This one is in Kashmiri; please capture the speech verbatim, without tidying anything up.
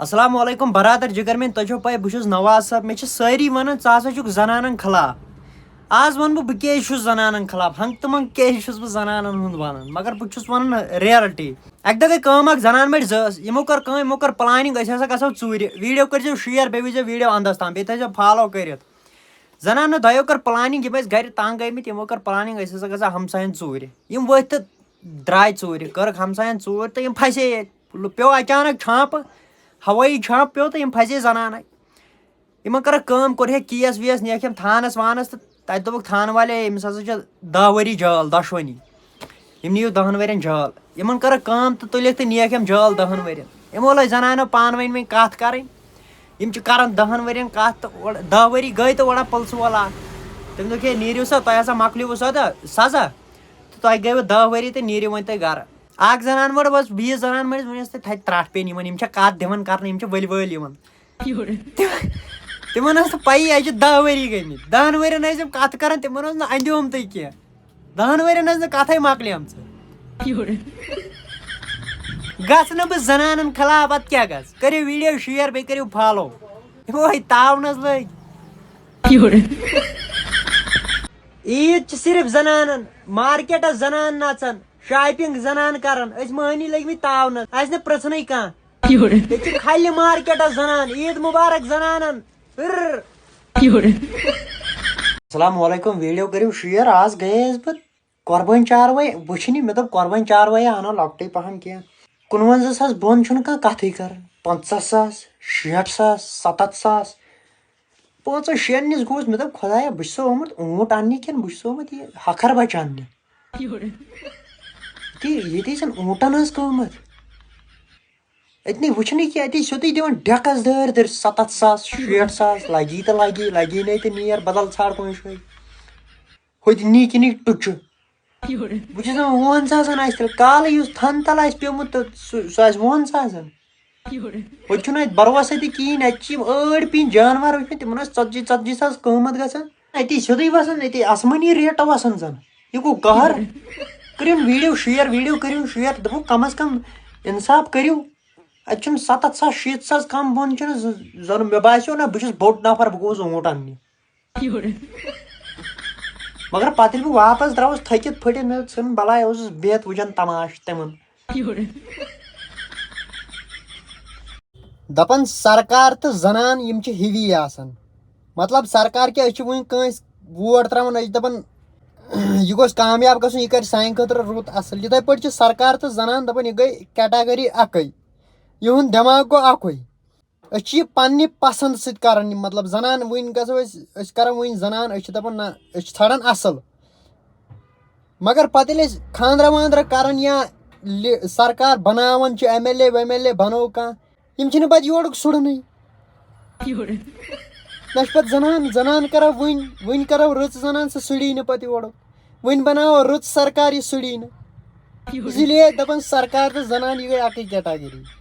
السلام علیکم برادر جگر میٲنۍ، تۄہہِ چھو پاے بہٕ چھُس نواز صٲب، مےٚ چھِ سٲری ونان ژٕ ہسا چھُکھ زنانن خلاف۔ آز ونہٕ بہٕ بہٕ کیازِ چھُس زنانن خلاف، ہنٛگہٕ تہٕ منٛگہٕ کیازِ چھُس بہٕ زنانن ہُنٛد ونان، مگر بہٕ چھُس ونان reality۔ اکہِ دۄہ گٔے کٲم، اکھ زنان مٔڑۍ زٕ ٲس، یِمو کٔر کٲم، یِمو کٔر planning، أسۍ ہسا گژھو ژوٗرِ۔ video کٔرزیو share، بیٚیہِ وٕچھزیو video اندس تام، بیٚیہِ تھٲیزیو follow کٔرِتھ۔ زنانو دۄیو کٔر planning، یِم ٲسۍ گرِ تنگ گٔمٕتۍ، یِمو کٔر planning، أسۍ ہسا گژھو ہمساین ژوٗرِ۔ یِم ؤتھۍ تہٕ درٛاے ژوٗرِ، کٔرٕکھ ہمساین ژوٗر تہٕ یِم پھسے ییٚتہِ۔ پیوٚو اچانک چھانپہٕ، ہوٲیی چھانپہٕ پیوٚو تہٕ یِم پھسے زنانے۔ یِمن کٔرٕکھ کٲم، کوٚر ہے case ویس، نِیَکھ یِم تھانس وانس تہٕ تتہِ دوٚپُکھ تھانہٕ والے، أمِس ہسا چھِ دَہ ؤری جال، دۄشوٕنی۔ یِم نِیِو دَہن ؤرین جال۔ یِمن کٔرٕکھ کٲم تہٕ تُلِکھ تہٕ نِیَکھ یِم جال دَہن ؤرین۔ یِمو لٲج زنانو پانہٕ ؤنۍ وۄنۍ کتھ کرٕنۍ۔ یِم چھِ کران دَہن ؤرین کتھ تہٕ اورٕ دَہ ؤری گٔے تہٕ اورٕ پُلسہٕ وول اکھ۔ تٔمۍ دوٚپ ہے نیٖرِو سا، تۄہہِ ہسا مۄکلیوٕ سزا، سزا۔ تہٕ تۄہہِ گٔیوٕ دَہ ؤری تہٕ نیٖرِو وۄنۍ تُہۍ گرٕ۔ اکھ زنان مٔڑ ؤژھ، بیٚیِس زنان مٔڑِس، وۄنۍ ٲس تَتہِ تھَتہِ ترٛٹھ پیٚنۍ یِمن، یِم چھا کَتھ دِوان کرنہٕ، یِم چھِ ؤلۍ وٲلۍ یِوان۔ تِمن ٲس نہٕ پَیی، اَسہِ چھِ دَہ ؤری گٔمٕتۍ، دَہن ؤرین ٲسۍ یِم کَتھٕ کران، تِمن اوس نہٕ اندیومتٕے کینٛہہ۔ دَہن ؤرین ٲس نہٕ کَتھٕے مۄکلیمژٕ۔ گژھٕ نہٕ بہٕ زنانن خلاف، اَتھ کیٛاہ گژھٕ؟ کٔرِو video share، بیٚیہِ کٔرِو follow۔ یِمو ہے تاونس لٲگۍ۔ عیٖد چھِ صرف زنانن، مارکیٹس زنان نژان، shopping زنان کران، أسۍ مٔہنی لٔگۍ مٕتۍ تاونس، اسہِ نہٕ پرژھنٕے کانٛہہ۔ ییٚتہِ چھِ کھلہِ مارکیٹس زنان، عیٖد مُبارک زنانن۔ رر۔ السلام علیکم، video کٔرِو share۔ آز گٔیس بہٕ قۄربٲنۍ چاروٲے وٕچھنہِ، مےٚ دوٚپ قۄربٲنۍ چاروٲے اَنو لۄکٹُے پہم کینٛہہ۔ کُنوَنزاہَس بۄن چھُنہٕ کانٛہہ کَتھٕے کران، پنٛژاہ ساس، شیٹھ ساس، سَتَتھ ساس۔ پانٛژن شیٚن نِش گوس، مےٚ دوٚپ خۄدایا، بہٕ چھُسا آمُت اوٗنٹ اَننہِ کِنہٕ بہٕ چھُسا آمُت یہِ ہَکھر بَچہِ اَننہِ؟ ییٚتی، ییٚتی زَن اوٗنٹَن ہٕنٛز قۭمَتھ۔ أتنٕے وٕچھنٕے کینٛہہ، أتی سیوٚدُے دِوان ڈٮ۪کَس دٲرۍ دٲرۍ، سَتَتھ ساس، شیٹھ ساس، لَگی تہٕ لَگی، لَگی نَے تہٕ نیر بدل ژھانڈ کُنہِ جایہِ۔ ہوٚتہِ نی کِنی ٹُچہِ۔ بہٕ چھُس دَپان وُہَن ساسَن آسہِ تیٚلہِ کالہٕ، یُس تھَن تَل آسہِ پیوٚمُت تہٕ سُہ، سُہ آسہِ وُہَن ساسَن۔ ہوٚتہِ چھُنہٕ اَتہِ بروسَے تہِ کِہیٖنۍ، اَتہِ چھِ یِم ٲڑۍ پیٖنتۍ جانوَر وٕچھمٕتۍ، تِمَن ٲس ژَتجی، ژَتجی ساس قۭمَتھ گژھان۔ اَتی سیوٚدُے وَسان، أتی آسمٲنی ریٹہٕ وَسان زَن۔ یہِ گوٚو قہر۔ کٔرِو video share، video کٔرِو share، دَپُکھ کم از کم اِنصاف کٔرِو۔ اَتہِ چھُنہٕ سَتَتھ ساس، شیٖتھ ساس کم بۄن چھُنہٕ ز-، زَن مےٚ باسیو نہ بہٕ چھُس بوٚڑ نفر، بہٕ گوٚوُس اوٗنٹ اَننہِ۔ مگر پتہٕ ییٚلہِ بہٕ واپس درٛاوُس تھٔکِتھ پھٔٹِتھ، مےٚ ژھٕن بلاے، اوسُس بِہِتھ وٕچھان تماشہٕ تِمن۔ دپان سرکار تہٕ زنان یِم چھِ ہِوی آسان۔ مطلب سرکار کیٛاہ، أسۍ چھِ وُنہِ کٲنٛسہِ ووٹ ترٛاوان، أسۍ چھِ دپان یہِ گوٚژھ کامیاب گژھُن، یہِ کرِ سانہِ خٲطرٕ رُت اصل۔ یِتھے پٲٹھۍ چھِ سرکار تہٕ زنان دپان یہِ گٔے category اکٕے، یِہُنٛد دٮ۪ماغ گوٚو اکُے۔ أسۍ چھِ یہِ پننہِ پسنٛد سۭتۍ کران، یہِ مطلب زنان وٕنۍ گژھو أسۍ، أسۍ کرو وٕنۍ زنان، أسۍ چھِ دپان نہ، أسۍ چھِ ژھانڈان اصل۔ مگر پتہٕ ییٚلہِ أسۍ خانٛدرا وانٛدرا کران یا لِ-، سرکار بناوان چھِ، ایم ایل اے ویم ایل اے بنوو کانٛہہ، یِم چھِنہٕ پتہٕ یورُک سُڑنٕے۔ نہ چھِ پتہٕ زنان، زنان کرو وٕنۍ، وٕنۍ کرو رٕژ زنان، سۄ سُڑی نہٕ پتہٕ یورُک۔ وٕنۍ بناوو رٕژ سرکار، یہِ سُڑی نہٕ۔ اسی لیے دپان سرکار تہٕ زنان یہِ گٔے اکٕے category۔